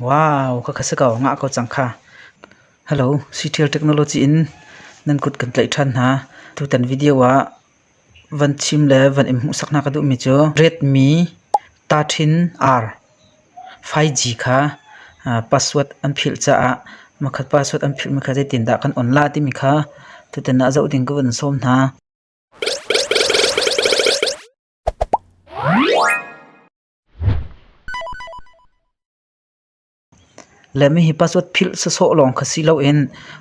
Wow, khakha si ko, ngah ko cang kha. Hello, CTL Technology in nan kut kan tlaih ṭhan hna. Tutan video ah van chim le van in hmuhsak hna ka duhmi cu Redmi 13R 5G kha password an philh caah makhat password an philhmi kha zeitindah kan on la timi kha tutan ah zoh ding ka van sawm hna. Le mi hi password philh sawsawh lawng kha si loin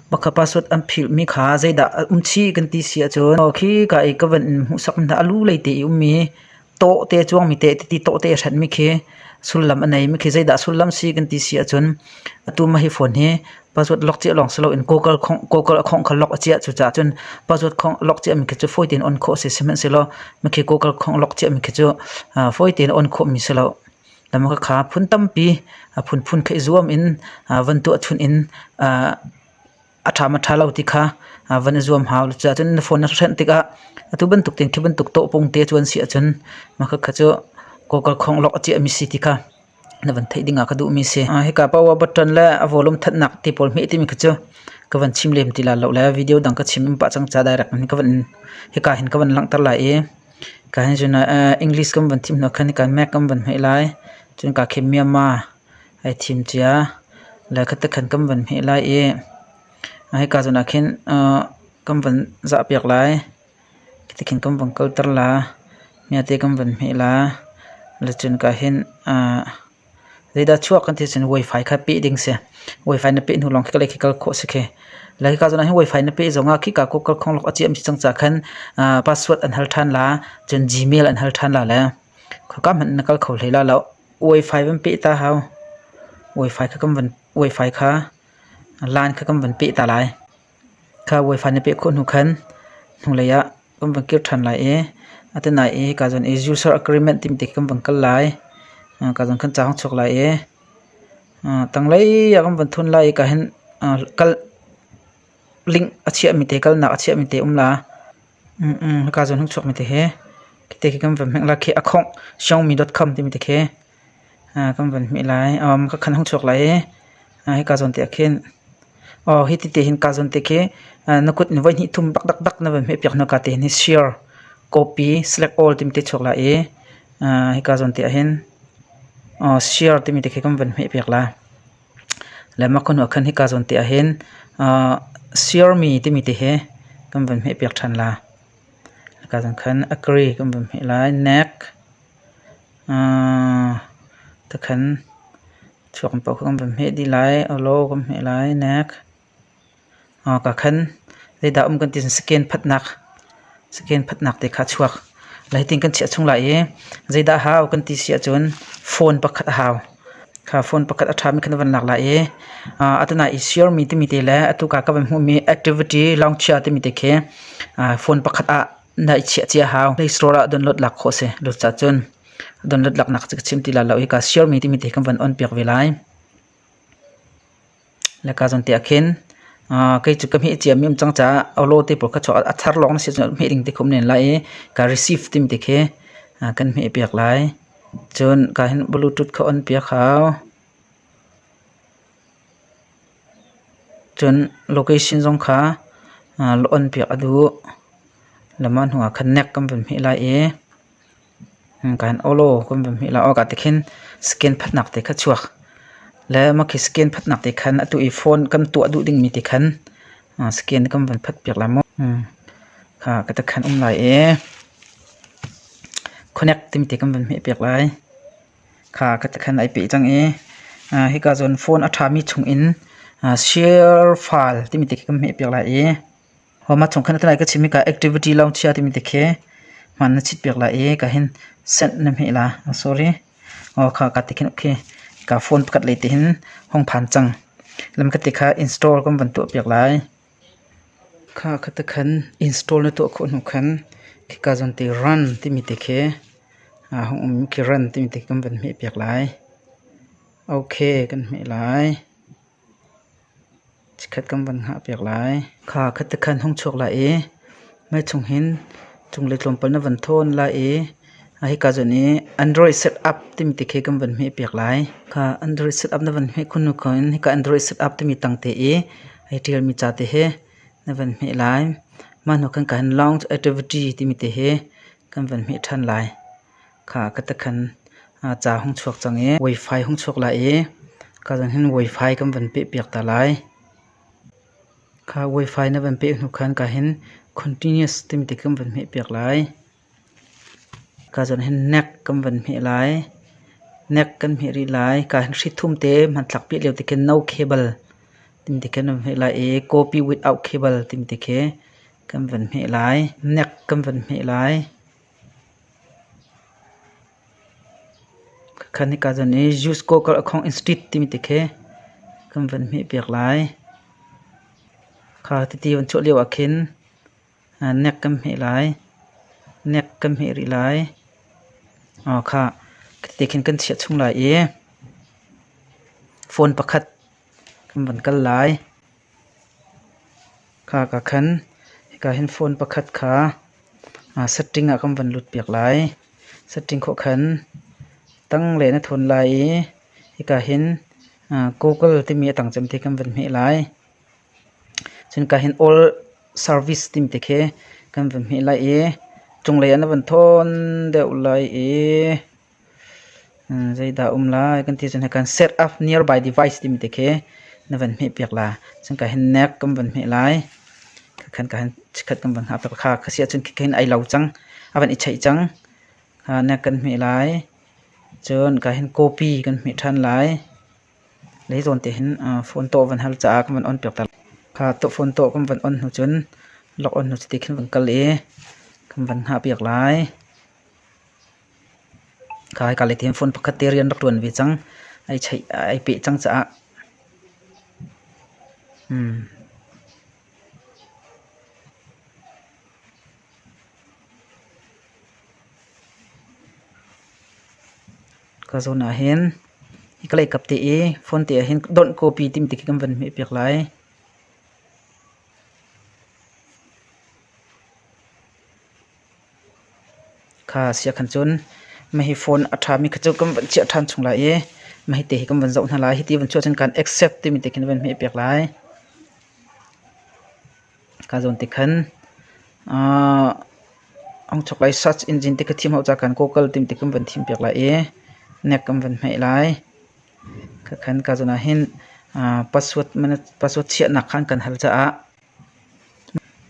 baka password an philhmi kha zeidah a um chih kan ti si ahcun khi ka i ka van in hmuhsak hna a lu lei te i ummi tawh te cuangmi te titi tawh te a hrenhmi khi sullam a neimi khi zeidah sullam si kan ti si ahcun atu mah hi phone hi password lock cia lawng si loin Google khong Google a khong kha lock a chiah cucaah cun password khong lock ciami khi cu fawi tein on khawh a si sihmanhsehlaw mikhi Google khong lock ciami khi cu fawi tein on khawhmi si lo. Lam kha phun tampi a phunphun kha i zuam in van tuah chun in a ṭha ma ṭha lo ti kha van i zuam hau. Cucaah cun na phone na hrenh tikah atu bantuk tein khi bantuk tawhpung te cu an si ahcun mah khakha cu Google khong lock a ciahmi si ti kha na van theih ding ah ka duhmi si. Hika power button le a volume thatnak ti pawl hmeh timi khi cu ka van chim lem ti la lo le video dang ka chim pah cang ca direct in ka van hika hin ka van langhter lai i ka hin cun English kan van thim hnu khan hika Mac kan van hmeh lai cun ka khi Myanmar ai thim cia le khate khan kan van hmeh lai i hika zawn ah khin kan van zah piak lai. Tikhin kan van kalter la, miate kan van hmeh la, le cun ka hin zeidah chuak kan ti cun wifi kha peh ding si. Wifi na peh hnu lawng khi ka lei khi kal khawh si khi. Le hika zawn ah hin wifi na peh zong ah khika ko kal khong lok a ciam cang ca khan password an hal ṭhan la, cun Gmail an hal ṭhan la le khoka hmanh na kal kho hlei la lo. Wifi van peh ta hau. Wifi kha kan van wifi kha line kha kan van peh ta lai. Kha wifi na peh khawh hnu khan hnulei ah kan van kir ṭhan lai i atu-nai i ka zawn i user agreement timi te khi kan van kal lai. Ka zawn khan ca hung chuak lai i tanglei ah kan van thun lai i ka hin kal link a chiahmi te kalnak a chiahmi te um la. Hika zawn hung chuakmi te hi khite khi kan van hmeh lai khi a khongh xiaomi.com timi te khi kan van hmeh lai. Ka khan hung chuak lai i hika zawn te ah khin aw hi tite hin ka zawn te khi na kut in voihnih thum bak dakdak na van hmeh piak hnu ka te hin share copy select all timi te chuak lai i hika zawn te ah hin share timi te khi kan van hmeh piak lai. Le mah khua hnu ah khan hika zawn te ah hin share mi timi te hi kan van hmeh piak ṭhan la. Hika zawn khan agree kan van hmeh lai. Next takhan chuak paoh kha kan van hmeh dih lai. Allow kan hmeh lai. Next. Ka khan zeidah um kan ti cun scan phatnak scan phatnak te kha a chuak. Hitin kan chiah chung lai i zeidah hau kan ti si ahcun phone pakhat a hau. Kha phone pakhat a ṭhami kha na van lak lai i atu nai i share mi timi te le atu ka ka van hmuhmi activity launcher timi te khi phone pakhat ah na i chiah cia hau. Play Store ah download lak khawh a si. Cucaah cun download laknak cu ka chim ti lai lo i ka share mi timi te kan van on piak ve lai. Le ka zawn te ah khin kei cu ka hmeh ciami um cang caah awlaw te pawl kha chuak a thar lawng na si cun hmeh ding te kha um len lai i ka receive timi te khi kan hmeh piak lai. Cun ka hin bluetooth kha on piak hau. Cun location zong kha on piak a duh. Le mah hnu ah khan neck kan vun hmeh lai i Kan awlaw kan van hmeh lai awk ah tikhin scan phatnak te kha chuak. Le mah khi scan phatnak te khan atu i phone kan tuah duh dingmi te khan scan kan van phat piak lai mu. Kha ka te khan um lai i connect timi te kan van hmeh piak lai. Kha ka te khan ai peh cang i hika zawn phone a ṭhami chung in share file timi te khi kan hmeh piak lai i Mah chung khan atu ka chim i ka activity lawng chia timi te khi hman na chit piak lai i ka hin send na hmeh la. Sorry. Aw kha ka ti khin okay. Ka phone pakhat lei te hin hong phan cang. Lam ka ti kha install kan van tuah piak lai. Kha kha te khan install na tuah khawh hnu khan khika zawn te run timi te khi hong um khi run timi te kan van hmeh piak lai. Okay kan hmeh lai. Chikkhat kan van hngahpiak lai. Kha khat khan hung chuak lai i mei chung hin cunglei tlawmpal na van thawn lai i Hika zawn i Android setup timi te khi kan van hmeh piak lai. Kha Android setup na van hmeh khun hnu khin hika Android setup timi tangte i hei ṭialmi ca te hi na van hmeh lai. Mah hnu khan ka hin launch activity timi te hi kan van hmeh ṭhan lai. Kha ka te khan ca hung chuak cang i Wi-Fi hung chuak lai i ka zawn hin Wi-Fi kan van peh piak ta lai. Kha Wi-Fi na van peh hnu khan ka hin continuous timi te kan van hmeh piak lai. Ka zawn hin nek kan van hmeh lai. Nek kan hmeh rih lai. Ka hin hri thum te hmanthlak piah lio te khin no cable timi te khin kan hmeh lai i copy without cable timi te khi kan van hmeh lai. Nek kan van hmeh lai. Khan hika zawn i use Google account instead timi te khi kan van hmeh piak lai. Kha titi van chuah lio ah khin nek kan hmeh lai. Nek kan hmeh rih lai. Aw kha ti khin kan chiah chung lai i phone pakhat kan van kal lai. Kha ka khan hika hin phone pakhat kha setting ah kan van lut piak lai. Setting khawh khan tangle na thawn lai i hika hin Google timi a tang cem te kan van hmeh lai. Cun ka hin all service timi te khi kan van hmeh lai i cunglei ah na van thawn deuh lai i Zeidah um lai kan ti cun kan set up nearby device timi te khi na van hmeh piak la. Cun ka hin nek kan van hmeh lai. Khan ka hin chikhat kan van hngah piak kha kha si ahcun khi hin ai lo cang. A van i cheih cang. Kha nek kan hmeh lai. Cun ka hin copy kan hmeh ṭhan lai. Lei zawn te hin phone tawh van hal caah kan van on piak ta. Kha phone tawh kan van on hnu cun lock on hnu cuti khin van kal i kan van hngah piak lai. Kha hika lei te phone pakhat te rian rak ṭuan ve cang. Ai cheih ai peh cang caah. Ka zawn ah hin hika lei kap te i phone te ah hin donh copy timi te khi kan van hmeh piak lai. Kha sia khan cun mahi phone a ṭhami kha cu kan van chiah ṭhan chung lai i mahi te hi kan van zoh hna lai. Hiti van chuah cun kan accept timi te khin van hmeh piak lai. Ka zawn te khan ong chok lai search engine te kha thim hau ca kan Google timi te kan van thim piak lai i next kan van hmeh lai. Kha khan ka zawn ah hin password password chiahnak khan kan hal caah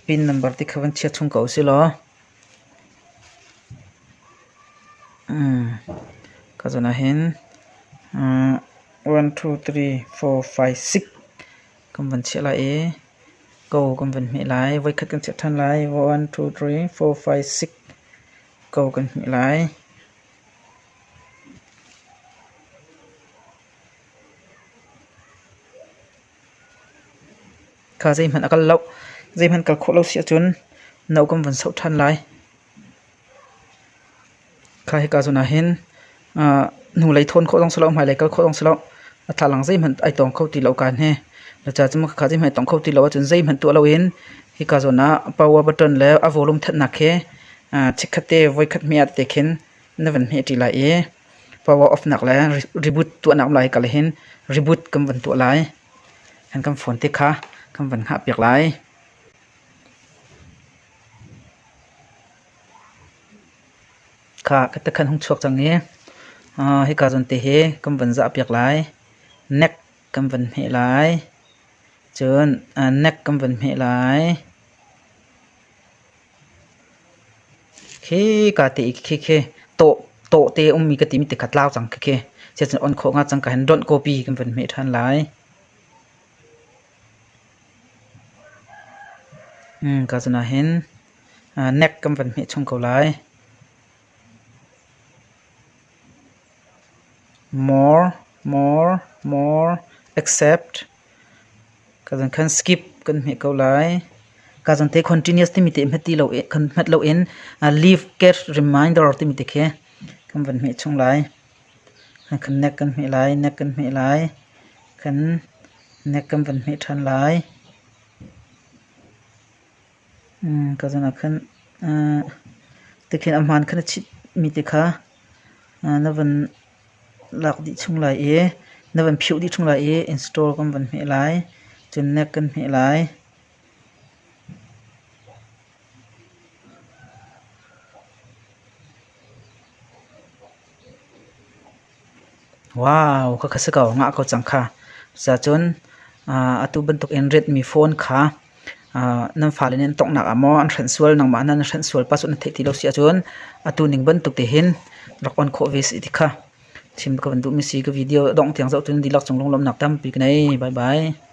Pin number ti kha van chia chung ko usih law ka zawn ah hin 1 2 3 4 5 6 kan van chiah lai i go kan van hmeh lai. Voikhat kan chiah ṭhan lai. 1 2 3 4 5 6 go kan hmeh lai. Kha zeihmanh a kal lo. Zeihmanh kal khawh lo si ahcun no kan van soh ṭhan lai. Kha hika zawn ah hin hnulei thawn khawh zong si lo, hmailei kal khawh zong si lo. A thlalang zeihmanh ai tawng kho ti lo kaan hi. Cucaah cun khakha zeihmanh ai tawng kho ti lo ahcun zeihmanh tuah loin hika zawn ah power button le a volume thatnak hi chikkhat te voikhat hmeh ah te khin na van hmeh ṭi lai i power off nak le reboot tuahnak um lai hika lei hin reboot kan van tuah lai. Kan kan phone te kha kan van hngah piak lai. Kha ka te khan hung chuak cang i hika zawn te hi kan van zah piak lai. Neck kan van hmeh lai. Cun neck kan van hmeh lai. Khika te i khi khi tawh tawh te ummi ka timi te kha tlau cang khi khi. Siacun on khawh nga cang ka hin donh copy kan van hmeh ṭhan lai. Ka zawn ah hin neck kan van hmeh chung ko lai. More, more, more, accept. Ka zawn khan skip kan hmeh ko lai. Ka zawn te continuous timi te hmet ti lo kan hmet lo in leave cache reminder timi te khi kan van hmeh chung lai. Kan neck kan hmeh lai, neck kan hmeh lai. Kan neck kan van hmeh ṭhan lai. Ka zawn ah khan tikhin a hmaan khan a chit. mi te kha na van lak dih chung lai i na van phioh dih chung lai i install kan van hmeh lai. Cun next kan hmeh lai. Wow, khakha si ko, ngah ko cang kha. Cucun atu bantuk in Redmi phone kha nan fale nih an tonghnak ah maw an hrenh sual, nangmah na hrenh sual password na theih ti lo si ahcun atu ning bantuk te hin rak on khawh ve si ti kha chim ka van duhmi si. Ka video a dongh tiang zoh tu nan dihlak cung lunglawmhnak tampi ka nei. Bye bye.